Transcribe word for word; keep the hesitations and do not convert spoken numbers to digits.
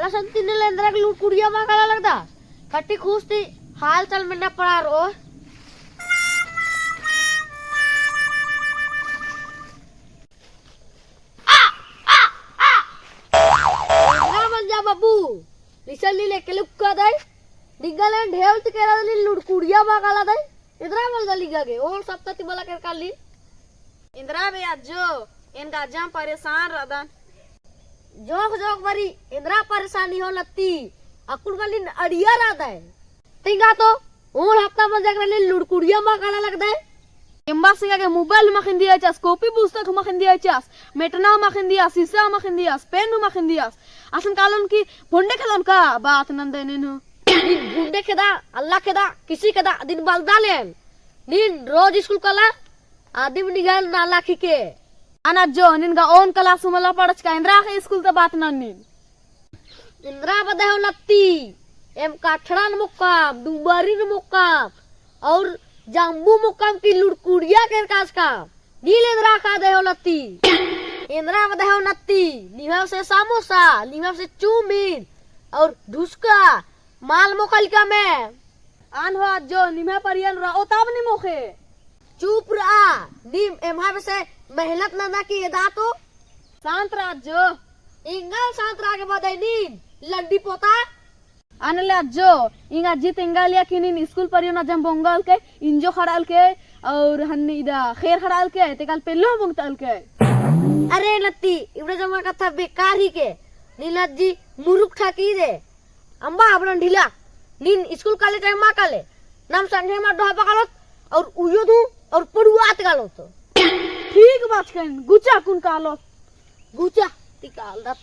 असन तिन्ने ले एन्दरा गे लुड़कुड़िया मा काला लगदा। कट्टी खुस ती हाल चाल मेन्ना पड़ा रओ। एन्दरा मंजा बाबू, लिसन नीले के लुक्का दई। निंगा ले ढेल ती केरा नीन लुड़कुड़िया मा काला दई। एन्दरा मलदा लिंगा गे, ओन सप्ता ती मला केरका ली। एन्दरा बे अज्जो, एन गजम परेशान रअदन। जोंख़ जोंख़ बारी एन्दरा परेशानी हो लत्ती, अक्कुन गलिन अड़िया रअदय। तिंगा तो, ओन हफ्ता मंजा केरा नीन लुड़कुड़िया मा काला लगदय। एम्बा सिंगा गे मोबाइल मा खिंदियाचस, कॉपी पुस्तक मा खिंदियाचस, मेटना मा खिंदियास, सीसा मा खिंदियास, पेन मा खिंदियास। असन कालोन की भोंडे खेदोन का बात नंदय नीन हूँ। नीन भोंडे खेदा, अल्ला खेदा, किसी खेदा, अदिन बलदा लेन। नीन रोज स्कूल काला, अदिम निंगा गे नाला खीके। अना जो, निंगा ओन क्लास मला पड़चका, एन्दरा गे स्कूल ता बात नन्निन। एन्दरा बअदय हो लत्ती, एम कठड़न मोक्कम, डुमरिन मोक्कम, और जाम्बू मोक्कम की लुड़कुड़िया केरकाचकम। नीन एन्दरा कादय हो लत्ती। एन्दरा बअदय हो लत्ती, निम्है से समोसा, निम्है से चुमिन, और ढुसका, माल मोखल का मैं। आन हो अज्जो, निम्है परियन रओ तब नी मोखे। चुप रआ, नीम एम्है बेसे मेहनत नना की एदा तो। शांत रआ अज्जो। एंगन शांत रआ गे बअदय नीन, लंडी पोता। आन ले अज्जो, एंगा अज्जी तेंगा लिया कि नीन स्कूल परियो नजम बोंगल के, इंजो खड़ाल के, और हन्नी इदा खेर खड़ाल के, तेकाल पेल्लो बोंगतल के। अरे लत्ती, इबड़ा जमा कत्था बेकार ही के, नीन अज्जी मुरुख ठाकी दे। अम्बा अबड़न ढीला, नीन स्कूल काले टाइम मा काले, नाम संगे मा डोहा पकालोत, और उयो दू, और पड़ुआत कालोत। ठीक बाचकन, गुचा कुन कालोत। गुचा, ती कालदत।